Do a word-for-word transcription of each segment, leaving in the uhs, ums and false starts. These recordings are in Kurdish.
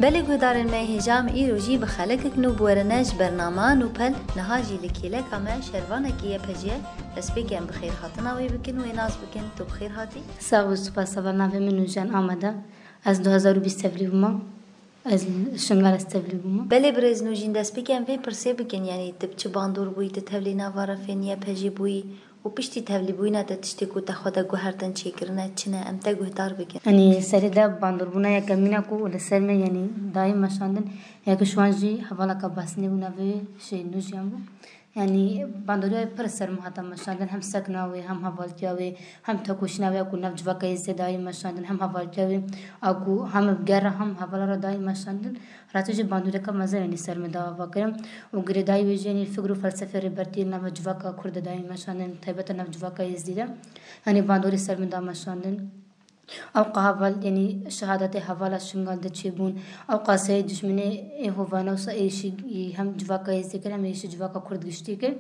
Belê guhdarên me, hêja em îro jî bi xelekek nû biwerine ji bernama Nûpel. Niha jî li kêleka me şervanekî Y P G ye. Destpêkê em bi xêrhatina wê bikin, wê nas bikin. Tu bi xêr hatî. Sax bî, spas. Heval, navê min Nûjen Amede. Ez du hezar û bîst tevlî bûma. Ez li Şingal ez tevlî bûma. Belê birêz Nûjîn, destpêkê em vê pirsê bikin, yanî tu bi çi bandor bûyî, tu tevlî nava refên Y P G bûyî? Û piştî tevlîbûyîna te tiştê ku te xwe de guhertin çêkirine çi ne? Em te guhdar bikin. Yanî serê de bandorbûna yekemîn e ku li ser me, yanî dayê meşandin, ya ku şiwan jî hevaleka Basînê bû, navê wê jî Nûjiyan bû. Yanî bandoriya wê pir ser min hate meşandin, hem sekna wê, hem hevaltiya wê, hem tekoşîna wê ya ku nav civaka Êzidê dayê meşandin, hem hevaltiya wê a ku hem bi ger re hem hevala re dayê meşandin. Rastî jî bandoreka mezin, yanî ser min da ava kirin û girêdayî wê jî, yanî fikr û felsefê Rêbertî nava civaka Kurd de dayî meşandin, taybet e nav civaka Êzidî de. Yanî bandorî ser min da meşandin. Ewqa heval, yanî şehadetê hevala Şingal de çêbûn. Ewqa seyê dijminê ê hovane wisa êrîşî hem civaka Êzidî kir, hem êrîşî civaka Kurd giştî kir.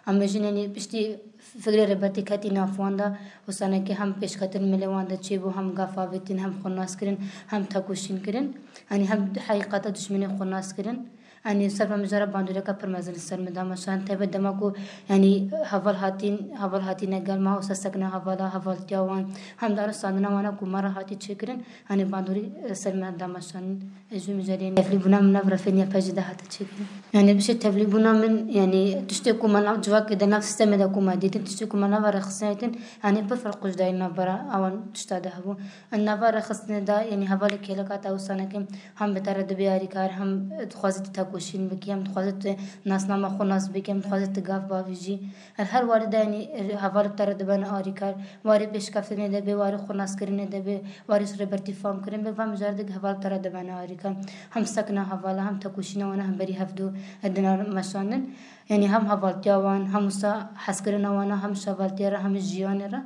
Em bêjin, yanî piştî fikrê Rêbertî ketî nav wan de, wisa nekê hem pêşketin milê wan de çêbû, hem gav avêtin, hem xwe nas kirin, hem tekoşîn kirin. Yanî hem heqîqeta dijminê xwe nas kirin. Yanî ser vê mijara bandoreka pir mezin li ser min da meşandin. Taybet dema ku, yanî heval hatîn, heval hatîne gel me, wisa sekna hevala, hevaltiya wan, hem de aristandina wan e ku me re hatî çêkirin. Yanî bandorî, e, ser min da meşandin. Ez jî mijarê tevlîbûna min nav refên Y P G de hate çêkirin. Yanî bişê tevlîbûna min, yanî tiştê ku me nav civakê de, nav sîstemê de ku me dîtin, tiştê ku me nava rexistinê dîtin, yanî pir ferq ji dayî navbera ewan tişta de hebû. Nava rexistinê de, yanî hevalê kêleka te wisa neke, hem bi te re dibe yarîkar, hem dixwaze tu tekoşîn bikî, hem dixwaze tu nasnama xwe nas bikî, hem dixwaze tu gav bavêjî. Her, her warî de, yanî, heval bi te re dibene arîkar. Warê pêşkeftinê de bê, warê xwenaskirinê de bê, warê ji Rêbertî famkirin bê, va mijarê de heval bi te re dibene arîkar. Hem sekna hevala, hem tekoşîna wana hemberî hevdu dina meşandin. Yanî hem hevaltiya wan, hem wisa hezkirina wana, hem ji hevaltiya re, hem ji jiyanê re.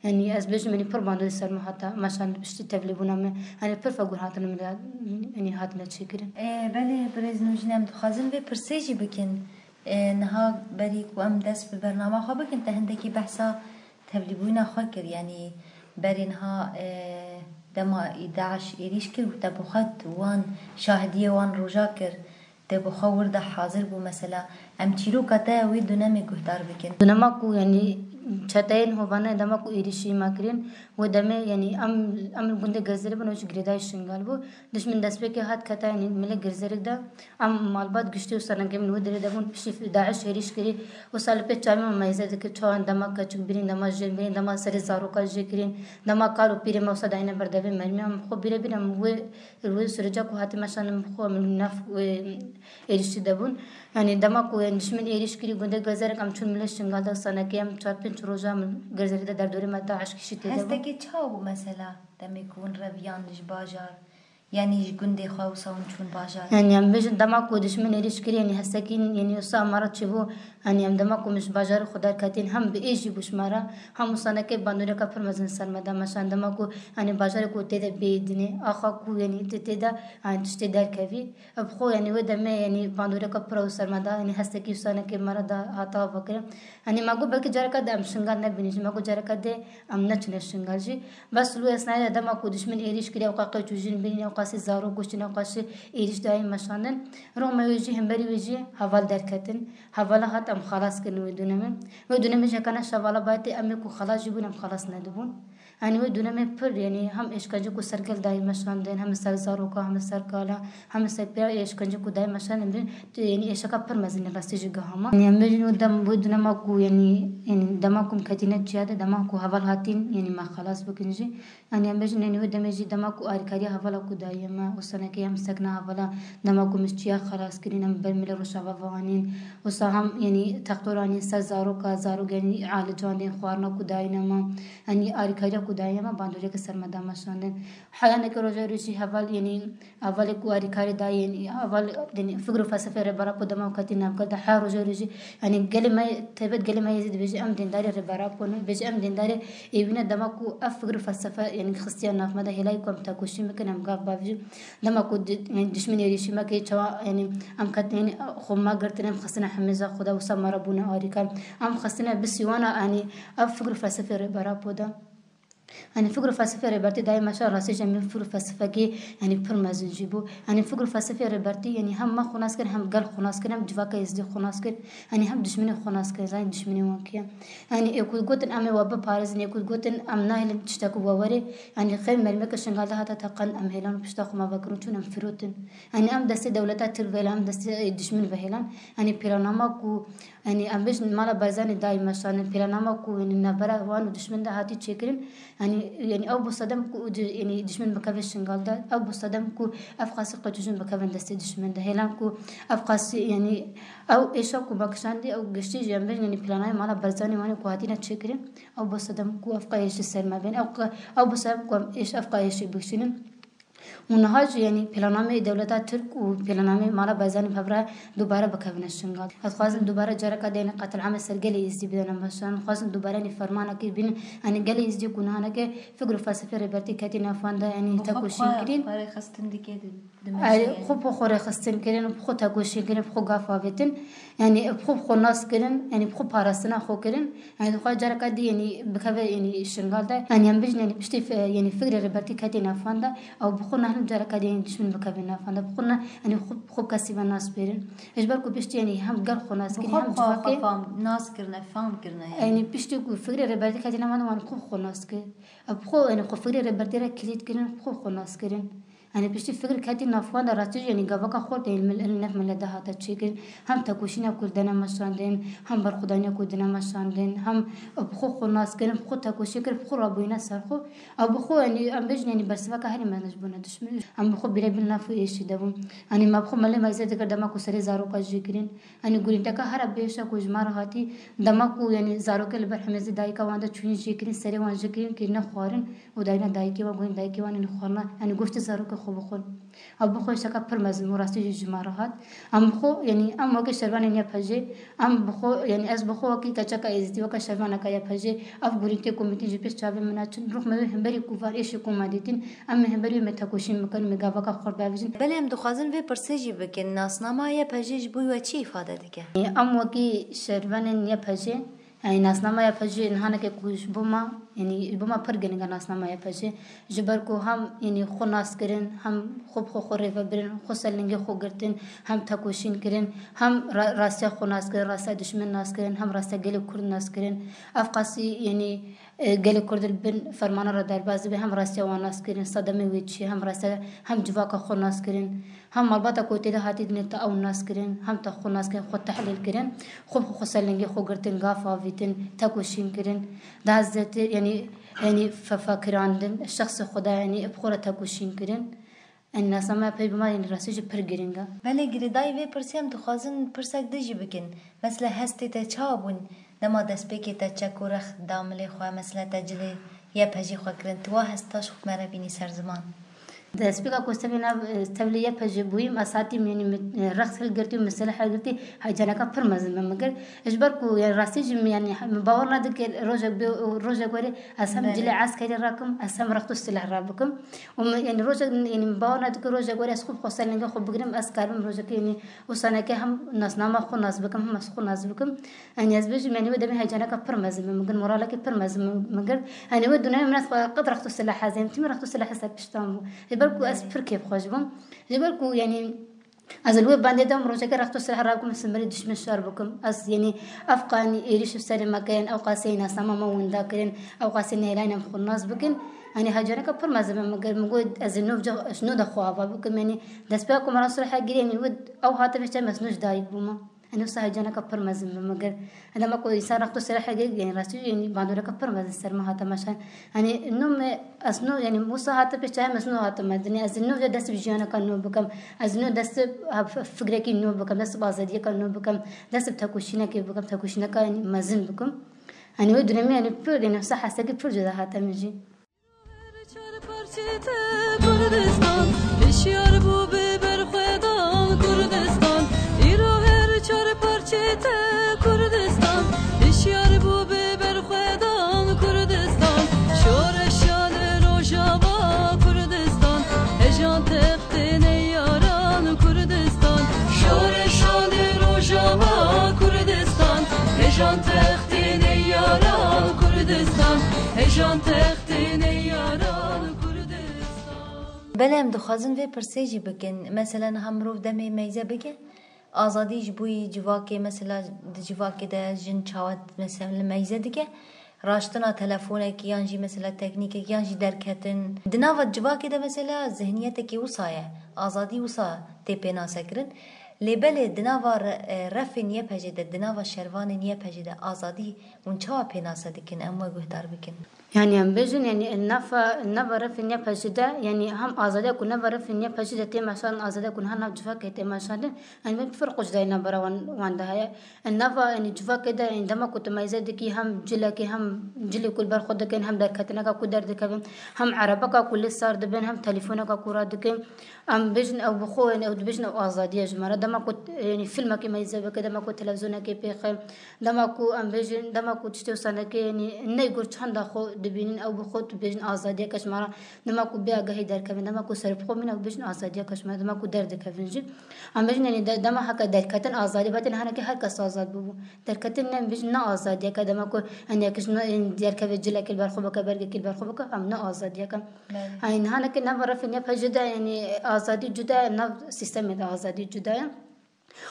Yanî ez bêjim, yanî pir bandorî ser min hate meşandin piştî tevlîbûna min. Yanî pir fegur hatin min de, yanî hatine çêkirin. Ê, belê, birêz Nûjîn, em dixwazin vê pirsê jî bikin. Ê, niha berî ku em dest bi bernama xwe bikin, te hindekî behsa tevlîbûyîna xwe kir. Yanî berê niha, ê, dema DAIŞ êrîş kir û te bi xwe wan şahidiyê wan roja kir, te bi xwe wir de hazir bû. Mesela, em çîroka te ya wê dönemê guhdar bikin. Dönema ku, yanî çeteyên hovane dema ku êrîşî me kirin, wê demê, yanî em, em li gundê Gezerê bin, ew jî girêdayî Şingal bû. Dijmin destpêkê hat kete, yanî milê Gezerê de. Em malbat giştî û serengê min wê derê de bûn, piştî DAIŞ êrîş kirî. Wisa li pêş çavê me meyze dikir, çawa em dema keçik birîn, dema jin birîn, dema serê zaroka jê kirîn, dema kal û pîrê me wisa dayîne ber devê mermî. Em xwe bîre bîr, em wê, wê sürece ku hatî meşandin, em xwe em nav wê êrîşî de bûn. Yanî dema ku, yanî dijmin êrîş kirî gundê Gezerek, em çûn milê Şingal de, wisa neke em çar pênc roja min Gezerê de derdorê me DAIŞ kişî tê de bûn. Hestekê çawa bû mesela demê ku hûn reviyan ji bajar? Yanî ji gundê xwe wisa hûn çûn bajar? Yanî em bêjin dema ku dijmin êrîş kir, yanî hestekî, yanî wisa me re çêbû, yanî em dema ku min ji bajarê xwe derketîn, hem bi êş jî bû ji me re, hem wisa neke bandoreka pir mezin ser me da meşan dema ku, yanî bajarê ku tê de bê dinê, axa ku, yanî tê, tê de, yanî tiştê derkevî. Bi xwe, yanî wê demê, yanî bandoreka pir ew ser me da, yanî hestekî wisa neke me re da hata vekirin. Yanî me got belkî careka de em Şingal nebînin jî, me got careka de em neçûne Şingal jî. Bes li wê esnayê de dema ku dijmin êrîş kiriye, ewqa qeç û jin birîn, ewqa sê zarok kuştin, ewqa sê êrîş dayîn meşandin. Rûmê wê jî, hemberî wê jî heval derketin. Hevala hat em xelas kirin wê dönemê. Wê dönemê jî heke ne şevala bayê tê em ê ku xelas jî bûn, em xelas nedibûn. Yanî wê dönemê pir, yanî hem êşkence ku ser gel dayî meşandin, hem ser zaroka, hem ser kala, hem ser pêra êşkence ku dayî meşandin, yanî êşeka pir mezin e rastî ji giha me. Yanî em bêjin wê dem, wê dönema ku, yanî, yanî dema ku em ketîne çiya de, dema ku heval hatîn, yanî me xelas bikin jî. Yanî em bêjin, yanî wê demê jî dema ku alîkariya hevala ku daye me, wisa neke em sekna hevala, dema ku min ji çiya xelas kirîn, em ber milê Rojava ve anîn. Wisa hem, yanî textor anîn ser zaroka, zarok, yanî alicandên xwarina ku dayîne me, yanî alîkariya ku daye me, bandoreke ser me da meşandin. Heya neke roja rojî heval, yanî hevalê ku alîkarî daye, yanî heval, yanî fikr û felsefeya Rêber Apo dema ku ketî navgel de, heya roja rojî, yanî gelê me, taybet gelê me yê zî dibêje em dêndarê Rêber Apo ne, dibêje em dêndarê êvî ne, dema ku ev fikr û felsefe, yanî xistiye nav me de, hêlayî ku em tekoşîn bikin, em gav bavêjin. Dema ku di-, yanî dijmin êrîşî me kiriye, çawa, yanî em ketin, yanî xwe me girtin, em xistine hemêza xwe de, wisa me re bûne arîkar. Em xistine bi sîwana, yanî ev fikr û felsefê Rêber Apo de. Yanî fikr û felsefeya Rêbertî dayê me şa rastî jî em ê fikr û felsefekî, yanî pir mezin jî bû. Yanî fikr û felsefeya Rêbertî, yanî hem me xwe nas kir, hem gel xwe nas kir, hem civaka Êzidî xwe nas kir. Yanî hem dişminê xwe nas kir, zanî dişminê wan kî ye. Yanî ê ku gotin em ê we biparêzin, ê ku gotin em nahêlin tiştek û we were. Yanî xêr mermeke Şingal de hate teqand em hêlan û pişta xwe me vekirin çûn em firotin. Yanî em destê dewleta Tirk vehêlan, em destê, e, dişmin vehêlan. Yanî planama ku, yanî em bêjin mala Barzanî dayî me şandin, planama ku yanî navbera wan û dişmin de hatî çêkirin. Yanî, yanî ew bû sedem ku di-, yanî dişmin bikeve Şingal de. Ew bû sedem ku ev qasî qeçûjin bikevin destê dişmin de. Hêlan ku ev qasî, yanî ew êşa ku me kişandî, ew giştî jî em bêjin, yanî planayê mala Barzanî wan ê ku hatîne çêkirin. Ew bû sedem ku ev qeyê ji ser me bên. Ew qe-, ew bû sedem ku em êş, ev qeyê êşê bikişînin. Û niha jî, yanî planameyê dewleta Tirk û planameyê mala Barzanî bi hev re dubare bikevine Şingal. Ez xwazim dubare careka dê, yanî qetilame ser gelê Êzidî bidene meşan. Xwazim dubare, yanî fermanekê bînin. Yanî gelê Êzidî ku niha neke fikr û felsefeya Rêbertî ketî nav wan de, yanî tekoşîn kirîn. Xwe rêxistin dike di, di Erê, meşê, xwe yanî. Bi xwe rêxistin kirin, bi xwe tekoşîn kirin, bi xwe gaf avêtin. Yanî bi xwe bi xwe nas kirin, yanî bi xwe parastina xwe kirin. Yanî dixwaze careka dî, yanî bikeve, yanî Şingal de. Yanî em bijin, yanî piştî fi-, yanî fikrê Rêbertî ketê nav wan de, ew bi xwe nahêlin careka dî, yanî dişmin bikeve nav wan de. Bi xwe ne, yanî xwe, xwe bi kesî ve nas bêrin. Ji ber ku piştî, yanî hem gel xwe nas Bi kirî, xwe hem bi xwe civakê. Xwe fam, nas kirine, fam kirine, yanî. Yanî piştî ku fikrê Rêbertî ketê nav wan de, wan bi xwe bi xwe nas kir. Ew bi xwe, yanî xwe fikrê Rêbertî re kilît kirin, bi xwe bi xwe nas kirin. Yanî piştî fikir ketî nav wan de rastî jî, yanî gavaka xurt, yanî mil-, li nav milet de hate çêkirin. Hem tekoşîna ku dene meşandin, hem berxwedaniya ku dene meşandin, hem bi xwe xwe nas kirin, bi xwe tekoşî kir, bi xwe rabûyîne ser xwe. Ew bi xwe, yanî em bêjin, yanî bersiveka herî mezin ji bo ne dişmin. Em bi xwe bîre bin nav û êşî de bûn. Yanî me bi xwe melê me zêde kir dema ku serê zaroka jê kirin. Yanî gurînteka here bêşa ku ji me re hatî, dema ku, yanî zarokê li ber hemêzê dayika wan de çûyîn jê kirin, serê wan jê kirin, kirine xwarin. û dayîna dayikê wan, gotin dayikê wan, yanî xwarina, yanî goştê zarokê xwe bixwin. Ew bi xwe şeka pir mezin bû, rastî jî ji me re hat. Em bi xwe, yanî em wekî şervanên Y P G, em bi xwe, yanî ez bi xwe wekî keçeka Êzidî, weke şervaneka Y P G, ev gurîntê ku me dîtin ji pêş çavê min a çin, rûx me wê hemberî ku van êşê ku me dîtin, em ê hemberî wê me tekoşîn bikin, me gavaka xurt bavêjin. Belê em dixwazin vê pirsê jî bikin, nasnama Y P G ji bo we çi îfade dike? Em wekî şervanên Y P G, Yanî nasnama Y P G niha neke ku ji bo me, yanî ji bo me pir giring e nasnama Y P G. Ji ber ku hem, yanî xwe nas kirin, hem xwe bi xwe xwe rêvebirin, xwe ser lingê xwe girtin, hem tekoşîn kirin, hem ra-, rastiya xwe nas kirin, rastiya dişmin nas kirin, hem rastiya gelê Kurd nas kirin. Ev qasî, yanî, e, gelê Kurd li bin fermana re derbas dibe, hem rastiya wan nas kirin, sedemê wê çi ye, hem rastiya, hem civaka xwe nas kirin. Hem malbata ku tê de hatî dinê te ew nas kirin, hem te xwe nas kirin, xwe tehlîl kirin, xwe bi xwe ser lingê xwe girtin, gaf avîtin, tekoşîn kirin. Daha zêdetir, yanî, yanî fe-, fekirandin, şexsê xwe de, yanî bi xwe re tekoşîn kirin. Yanî nasnama pey bi me, yanî rastî jî pir giring e. Belê girêdayî vê pirsê em dixwazin pirsek din jî bikin. Mesela hestê te çawa bûn? Dema destpêkê te çek û rex da milê xwe, mesela te cilê Y P G xwe kirin, tu wa hesta ji xwe me re bînî ser ziman? Destpêka ku ez tevlî nav, tevlî Y P G bûyîm, ez hatîm, yanî min, e, rex hilgirtî û min sileh hilgirtî, heyecaneka pir mezin bi min girt. Ji ber ku, yanî rastî jî min, yanî min bawer nedikir rojek bê û rojek were, ez hem Belê. cilê eskerî rakim, ez hem rex û sileh rabikim. Û min, yanî rojek, yanî min bawer nedikir rojek were, ez xwe bi xwe ser lingê xwe bigirim, ez karibim rojekê, yanî wisa neke hem nasnama xwe nas bikim, hem ez xwe nas bikim. Yanî ez bêjim, yanî wê demê heyecaneka pir mezin min girt, moralekê pir mezin min girt. Yanî wê dunayê min ez xwe qet rext û silah ez êm, tîmî rext û silah ser piştan bû. Ji ber ku ez Belê. pir kêfxweş bûm. Ji ber ku, yanî ez li wê bandê de em rojeke rext û silah rabikim, simirî dişmin şer bikim. Ez, yanî ev qanî êrîş bi serê me kirin, ew qasê nasnama me winda kirin, ew qasê nehêlayî em xwe nas bikin. Yanî heyecaneka pir mezin min girt. Min got ez ê nû ji nû de xwe ava bikim. Yanî destpêka ku me re sulh girê, yanî wê ew hate pêş çavê me, ez nû ji dayik bûme. Yanî wisa heyecaneka pir mezin bi min girt. Dema ku însan rext û silah hege, yanî rastî, yanî bandoreka pir mezin ser min hate meşan. Yanî nû me, ez nû, yanî wisa hate pêş çavê me, ez nû hatime dinê. Ez nû vê dest bi jiyaneka nû bikim. Ez nû dest bi, ha, f-, fikrekî nû bikim, dest bi azadiyeka nû bikim, dest bi tekoşînekê bikim, tekoşîneka, yanî mezin bikim. Yanî wê dönemî, yanî pir, yanî wisa hesekî pir cuda hate min jî. Çar parçê te Kurdistan, hişyar bû bi berxwedan Kurdistan. Îro her çar parçê te Kurdistan, hişyar bû bi berxwedan Kurdistan. Şoreşa li Rojava Kurdistan, hejan textê neyaran Kurdistan. Şoreşa li Rojava Kurdistan, hejan textê neyaran Kurdistan. Hejan textê Belê, em dixwazin vê pirsê jî bikin. Mesela niha mirov demê meyze bike, azadî ji bo yî civakê, mesela di civakê de jin çawa mesela meyze dike? Raştina telefonekî yan jî mesela teknîkekî yan jî derketin. Di nava civakê de mesela zihniyetekî wisa ye. Azadî wisa tê pênasekirin. Lê belê di nava re-, e, refên Y P J de, di nava şervanên Y P J de azadî hûn çawa pênase dikin? Em we guhdar bikin. Yani em bêjin, yani nava, nava refên Y P J de, yani hem azadiya ku nava refên Y P J de tê meşandin, azadiya ku niha nav civakê tê meşandin, yani bin firq û cudayî navbera wan, wan de heye. Nava, yani civakê de, yani dema ku tu meyze dikî, hem cilekê, hem cilê ku li ber xwe dikin, hem derketineka ku derdikevin, hem erebeka ku lê sar dibin, hem telefoneka ku radikin. Em bêjin ew bi xwe, yani ew dibêjin ew azadiye ji me re. Dema ku, yani filmekê meyze bike, dema ku televizyonekê pêxe, dema ku em bêjin, dema ku tiştê wisa neke, yani ney gur çanda xwe dibînin, ew bi xwe tu bêjin azadiyeke ji me re. Dema ku bê agahî derkevin, dema ku ser bi xwe mîne, ew bêjin azadiyeke ji me re. Dema ku derdikevin jî. Em bêjin, yani de-, dema heke derketin azadî, belê niha neke her kes azad bibû. Derketin ne, em bêjin ne azadiyeke, dema ku, yani yekî ji me, yani derkeve cilekê li ber xwe bike, bergekî li ber xwe bike, em ne azadiyeke. Belê. Ay, niha neke nav refên Y P J de, yani azadî cuda ye, nav sîstemê de azadî cuda ye.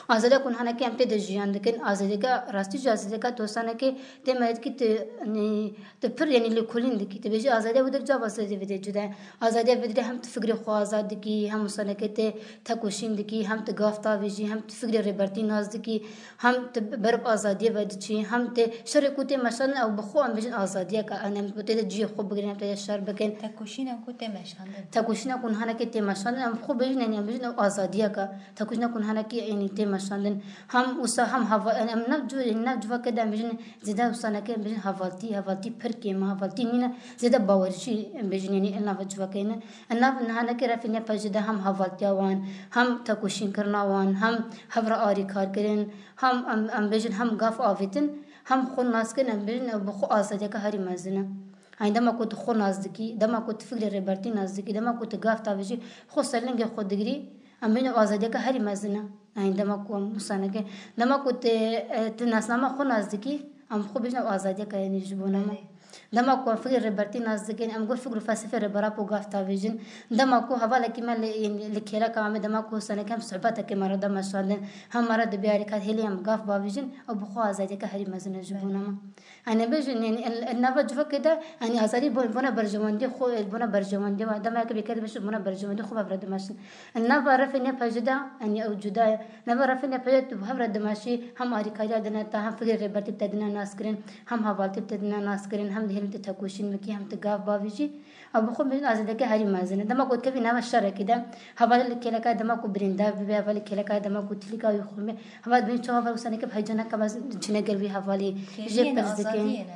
Azadiya ku niha neke em tê de jiyan dikin, azadiyeke rastî jî azadiyeke dostanekê tê me dikî tu, yani, tu pir, yani lêkolîn dikî. Tu bêjî azadiya wî dir cava azadiya vê de cuda ye. Azadiya vê dirê hem tu fikrê xwe azad dikî, hem wisa neke tê tekoşîn dikî, hem tu gav tavêjî, hem tu fikrê Rêbertî nas dikî. Hem tu ber bi azadiyê ve diçî, hem tê şerê ku tê meşandin ew bi xwe em bêjin azadiyeke, em, em tê de cihê xwe bigirin, em tê de şer bikin. Tekoşîna ku tê meşandin. Tekoşîna ku niha neke tê meşandin, em bi xwe bêjin, yani em bêjin ew azadiyeke. Tekoşîna ku niha neke, yani tê meşandin. Hem wisa hem hava-, yani em nav cu-, yani nav civakê de em bêjin zêde wisa neke, em bêjin hevaltî, hevaltî pir kêm e, hevaltî nîne, zêde bawercî em bêjin, yani li nav civakê ne. Em nav niha neke refên Y P J de hem hevaltiya wan, hem tekoşînkirina wan, hem hev re arîkarkirin, hem em, em bêjin hem gav avêtin, hem xwe nas kirin, em bêjin ew bi xwe azadiyeke herî mezin e. Yanî dema ku tu xwe nas dikî, dema ku tu fikrê Rêbertî nas dikî, dema ku tu gav tavêjî, xwe ser lingê xwe digirî, em bêjin ew azadiyeke herî mezin e. Yanî dema ku em wisa neke, dema ku tu, e, tu nasnama xwe nas dikî, em bi xwe bêjin ew azadiyeke, yanî ji bo me. Belê. Dema ku em fikrê Rêbertî nas dikin, em got fikr û felsefê Rêber Apo gav tavêjin. Dema ku hevalekî me li, li kêleka me, dema ku seneke em sohbetekê me re de meşandin, hem me re dibê arîkar hêlî em gav bavêjin, ew bi xwe azadiyeke herî mezin e ji bona me. Em ê bêjin, yanî, el, el nava civakê de, yanî, azadî bo-, bona berjewendî xwe, bona berjewendî we. Dema yekê bêkerdî bêjin bona berjewendî xwe, bi hev re dimeşin. Nava refên Y P J de, yanî, ew cuda ye. Nava refên Y P J tu bi hev re dimeşî, hem arîkariya dine te, hem fikrê Rêbertî bi te dine naskirin, hem hevaltî bi te dine naskirin, hem dihêlin tu tekoşîn bikî, hem tu gav bavêjî. Ew bi xwe bêjin azadiyeke herî mezin e. Dema ku dikevî nava şerekî de, hevalê li kêleka dema ku birîndar bibe, hevalê kêleka dema ku tilîka wî xurmê, heval dibîn çawa heval wisa neke bi heyecaneke mezin diçine gel wî hevalî. Jê pirs dikin.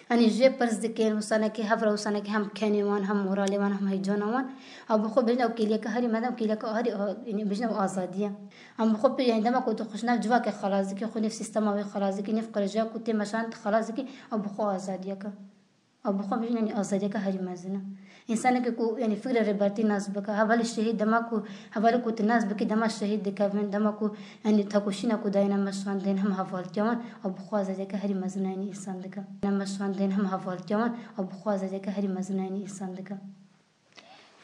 Yanî jê pirs dikin, wisa neke hev re wisa neke hem kenê wan, hem moralê wan, hem heyecana wan. Ew bi xwe bêjin ew kêliyeke herî mezin, ew kêliyeke herî, yanî bêjin ew azadî ye. Em bi xwe pê, yanî dema ku tu xwe ji nav civakê xelas dikî, xwe nêv sîstema wê xelas dikî, nêv qirêjiya ku tê meşan tu xelas dikî, ew bi xwe azadiyeke. Ew bi xwe bêjin, yanî azadiyeke herî mezin e. Însaneke ku, yanî fikrê Rêbertî nas bike, hevalê şehîd dema ku, hevalê ku tu nas bikî, dema şehîd dikevin, dema ku, yanî tekoşîna ku dayine meşandin, hem hevaltiya wan, ew bi xwe azadiyeke herî mezin e, yanî însan dike. Ne meşandin, hem hevaltiya wan, ew bi xwe azadiyeke herî mezin e, yanî însan dike.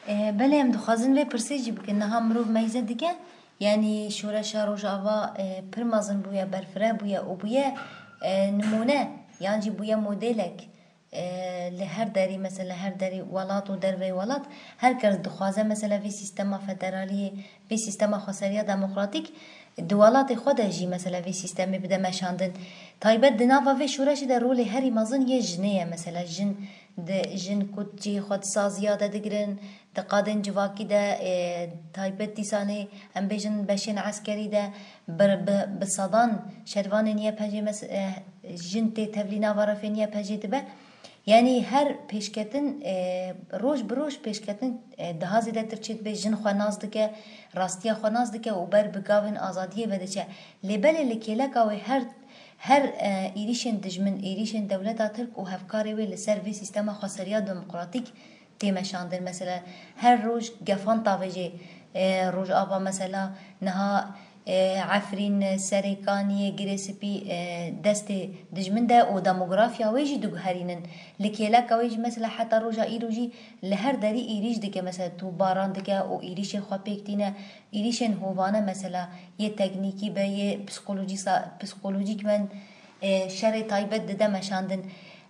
E, belê em dixwazin vê pirsê jî bikin. Niha mirov meyze dike, yanî şoreşa Rojava, e, pir mezin bûye, berfireh bûye û bûye, e, nimûne, yan jî bûye modêlek. E, li her derî, mesela her derî welat û derveyî welat, her kes dixwaze, mesela vê sîstema federaliyê, vê sîstema xweseriya demokratîk di welatê xwe de jî, mesela vê sîstemê bide meşandin. Taybet di nava vê şoreşê de rolê herî mezin yê jinê ye, mesela jin di, jin ku cihê xwe di saziya de digirin, di qadên civakî de, e, taybet dîsanê, em bêjin beşên eskerî de, bi, bi, bi sedan şervanên Y P G mes-, e, jin tê tevlî nava refên Y P G dibe. Yanî her pêşketin, e, roj bi roj pêşketin, e, daha zêdetir çêdibe, jin xwe nas dike, rastiya xwe nas dike û ber bi gavên azadiyê ve diçe. Lê belê li kêleka wê her, her, e, êrîşên dijmin, êrîşên dewleta Tirk û hevkarê wê li ser vê sîstema xweseriya demokratîk tê meşandin. Mesela her roj gefan tavêjê, e, Rojava mesela niha e, Efrîn, Serêkaniyê, Girê Spî, e, destê dijmin de û demografya wê jî diguherînin. Li kêleka wê jî mesela heta roja îro jî li her derî êrîş dike, mesela tu baran dike û êrîşên xwe pêk tîne, êrîşên hovane mesela yê teknîkî be, yê psikolojîsa-, psikolojîk ben, e, şerê taybet dide meşandin.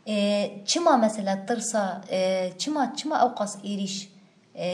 E, çima mesela tirsa, e, çima, çima ewqas êrîş e,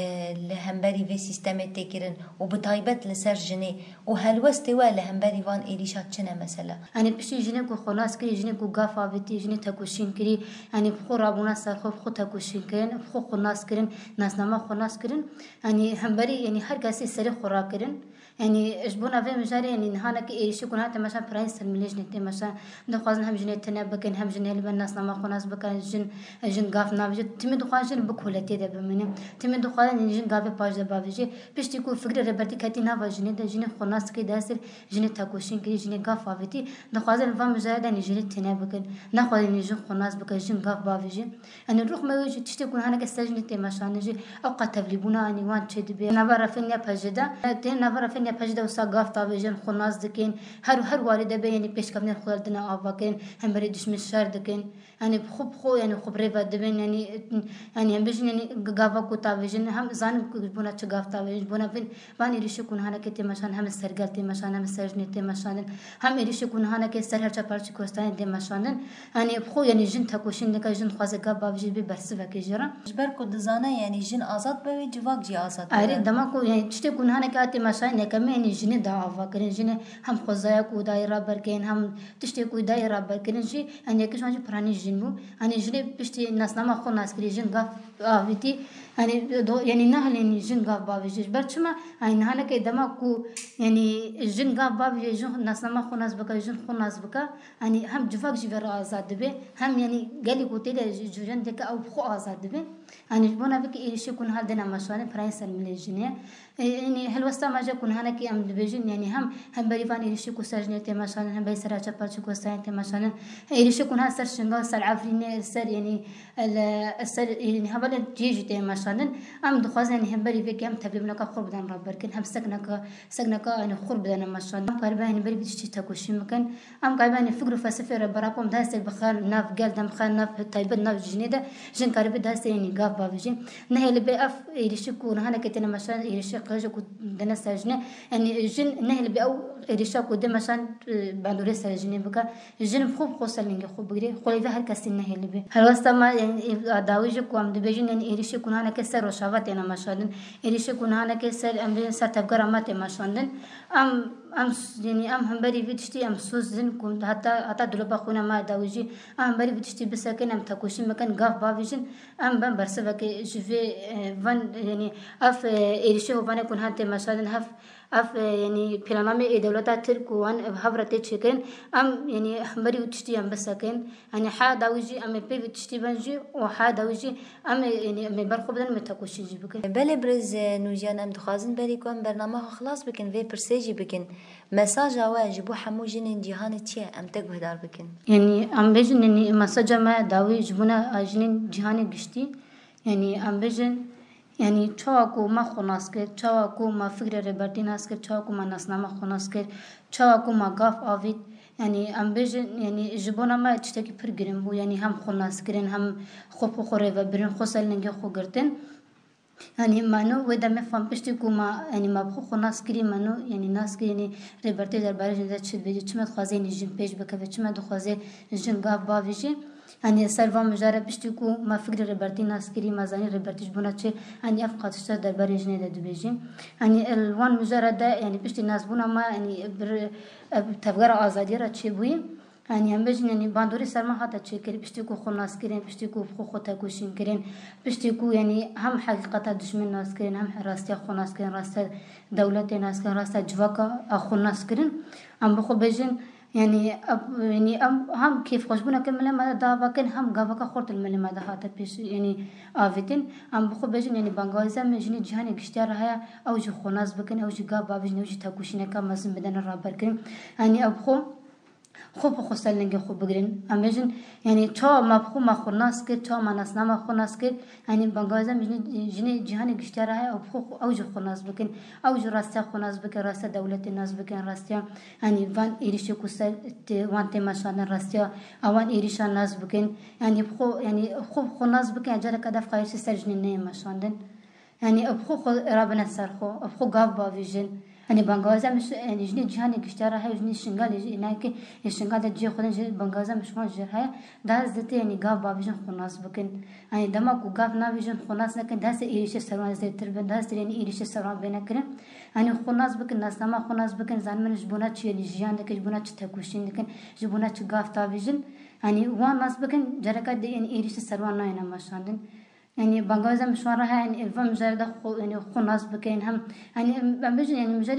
li hemberî vê sîstemê tê kirin û bi taybet li ser jinê û helwestê we li hemberî van êrîşa çi ne mesela? Yanî piştî jinê ku xwe nas kirî, jinê ku gav avêtî, jinê tekoşîn kirî, yanî bi xwe rabûna ser xwe, bi xwe tekoşîn kirin, bi xwe xwe nas kirin, nasnama xwe nas kirin. Yanî hemberî, yanî her kesî serê xwe rakirin. Yanî ji bona vê mijarê, yanî nihanekî êrîşê ku niha tê meşan pirayîn ser milê jinê tê meşan. Dixwazin hem jinê tune bikin, hem jinê li ber nasnama xwe nas bikin, jin, jin gav navêje. Timî dixwazin jin bi koletiyê de bimîne. Timî dixwazin, yanî jin gavê paş de bavêje. Piştî ku fikrê Rêbertî ketî nava jinê de, jinê xwe nas kir, destê jinê tekoşîn kirî, jinê gav avêtî. Dixwazin li van mijarê de, yanî jinê tune bikin. Naxwazin, yanî jin xwe nas bike, jin gav bavêje. Yanî rûxma wê jî tiştê ku nihaneke ser jinê tê meşandin jî, ew qet tevlîbûna, yanî wan çêdibe. Nava refên ya P J D, tê nava refên ya P J D wisa gav davêjin, xwe nas dikin. Her, her warî de be, yanî pêşkevnên xwe dine avakirin, hemberî dijmin şer dikin. Yanî bi xwe, bi xwe, yanî xwe bi rê ve dibin, yanî, yanî em bêjin, yanî g-, gava ku davêjin, hem zanin ku ji bona çi gav davêjin, ji bona vin, van êrîşê ku nihaneke tê meşandin, hem li sergel tê meşandin, hem li ser jinê tê meşandin, hem êrîşê ku nihaneke ser her çar parçe Kurdistanê tê meşandin. Yanî bi xwe, yanî jin tekoşîn dike, jin dixwaze gav bavêje bê bersivekê jê re. Ji ber ku dizane, yanî jin azad be wê civak jî azad be. Erê, dema ku, yanî tiştê ku nihaneke hatê meşandin, yekemî, yanî jinê da ava kirin. Jinê hem xwezaya ku dayê raber kirin, hem tiştê ku dayê raber kirin jî, yanî yekê ji wan jî piranî jin bû. Yanî jinê piştî nasnama xwe nas kirî, jin gav avêtî. Yanî do, yanî nahêlin jin gav bavêje. Ji ber çima? Yanî nihaneke dema ku, yanî jin gav bavêje, jin nasnama xwe nas bike, jin xwe nas bike. Yanî hem civak jî vê re azad dibe, hem yanî gelê ku tê de ji, ji jin dike ew bi xwe azad dibe. Yanî ji bona vê ki êrîşê ku niha dene meşandin, pirayîn ser milê jinê. E, yanî helwesta me jî ku nihanekî em dibêjin, yanî hem hemberî van êrîşê ku ser jinê tê meşandin, hemberî ser her çar parçe Kurdistanê tê meşandin, êrîşê ku niha ser Şingal, ser Efrînê, ser, yanî, li, ser, yanî hevalên cihê jî tê meşandin. Em dixwazin, yanî hemberî vê ki hem tevlîbûneka xurt bidin raberkirin, hem sekneka, sekneka, yanî xurt bidin meşandin. Em karibe, yanî berî vê tiştî tekoşîn bikin. Em karibe, yanî fikr û felsefê Rêbera Kom destê bixe nav gel de, bixe nav taybet nav jinê de, jin karibe destê, yanî gav bavêje. Nehêlibe ev êrîşî ku nihaneke têne meşan, êrîşê qirêje ku dene ser jinê, yanî jin nehêlibe ew êrîşa ku dê meşan, e, bandorê ser jinê bike. Jin bi xwe, bi xwe ser lingê xwe bigire, xwelê vê her kesî nehêlibe. Helwesta me, yanî, ê, dawî jî ku em dibêjin, yanî êrîşê ku nihaneke ser Rojava têne meşandin, êrîşê ku nihaneke ser, em bêjin, ser tevgera me tê meşandin. Em, em s-, yanî em hemberî vê tiştî em soz din ku heta, heta dolopa xwîna me dawî jî em hemberî vê tiştî bisekin, em tekoşîn bikin, gav bavêjin, em ben bersivekê ji vê, e, van, yanî ev, e, êrîşê hovanê ku niha tê meşandin, hev, ev, e, yanî planamê ê dewleta Tirk û wan, e, hev re tê çêkirin, em, yanî hemberî wî tiştî em bisekin. Yanî ha dawî jî em ê pê vî tiştî ben jî û ha dawî jî em ê, yanî em ê ber xwe bidin, em ê tekoşîn jî bikin. Belê birêz, e, Nûjiyan, em dixwazin berî ku em bernama xwe xilas bikin, vê pirsê jî bikin. Mesaja we ji bo hemû jinên cîhanê çi ye? Em te guhdar bikin. Yanî em bêjin, yanî mesaja me dawî ji bona jinên cîhanê giştî. Yanî em bêjin, yanî çawa ku me xwe nas kir, çawa ku me fikrê Rêbertî nas kir, çawa ku me nasnama xwe nas kir, çawa ku me gav avît, yanî em bêjin, yanî ji bona me tiştekî pir giring bû, yanî hem xwe nas kirin, hem xwe bi xwe rêvebirin, xwe ser lingê xwe girtin. Yanî me no wê demê fam piştî ku me, yanî me bi xwe xwe nas kirî, me no, yanî nas kirî, yanî Rêbertî derbarê jin de çi dibêje, çi me dixwaze, yanî jin pêş bikeve, çi me dixwaze jin gav bavêje. Yanî ser van mijare piştî ku me fikrê Rêbertî nas kirî, me zanî Rêbertî ji bona çi, yanî ev qatişta derbarê jinê de dibêjî. Yanî li wan mijare de, yanî piştî nasbûna me, yanî bir, ev tevgera azadiyê re çêbûyî. Yanî em bêjin, yanî bandorî ser me hate çêkirin, piştî ku xwe nas kirin, piştî ku xwe xwe tekoşîn kirin, piştî ku, yanî hem heqîqeta dijmin nas kirin, hem rastiya xwe nas kirin, rastiya dewletê nas kirin, rastiya civaka a xwe nas kirin. Em bi xwe bêjin, Yanî, ev, yanî, em hem kêfxweşbûneke milê me de dava kin, hem gaveka xurt li milê me de hate pêş, yanî, avêtin. Em bi xwe bêjin, yanî, bangawêza me jinê cîhanê giştiya re heye, ew jî xwe nas bikin, ew jî gav bavêjin, ew jî tekoşîneke mezin bidene raberkirin. Yanî, ev bi xwe Xwe bi xwe ser lingê xwe bigirin. Em bêjin, yanî çawa me bi xwe me xwe nas kir, çawa me nasnama xwe nas kir. Yanî bangawaza me jinê, jinê cîhanê giştiya re heye, ew bi xwe, ew jî xwe nas bikin. Ew jî rastiya xwe nas bikin, rastiya dewletê nas bikin, rastiya, yanî van êrîşê ku ser tê, wan tê meşandin, rastiya ewan êrîşa nas bikin. Yanî bi xwe, yanî xwe bi xwe nas bikin, ya careke dev qayîşê ser jinê neyê meşandin. Yanî ev xwe xwe rabine ser xwe, ev xwe gav bavêjin. Yanî bangawaza me, yanî jinê cîhanê giştiya re heye, jinê Şingalê jî, îna ki ê Şingal de cihê xwe din jî bangawaza me şiwan jê heye, daha zêde yanî gav bavêjin, xwe nas bikin. Yanî dema ku gav navêjin, xwe nas nekin, daha zêde êrîşê ser wan zêdetir bin, daha zêde yanî êrîşê ser wan bêne kirin. Yanî xwe nas bikin, nasnama xwe nas bikin, zanibin ji bona çi yanî jiyan dikin, ji bona çi tekoşîn dikin, ji bona çi gav tavêjin. Yanî wan nas bikin, careke dê yanî êrîşê ser wan nayêne meşandin. Yanî bangawaza me şiwan re heye, yanî ev mijarê de xwe, yanî xwe nas bikin, hem, yanî em, em bêjin, yanî mijarê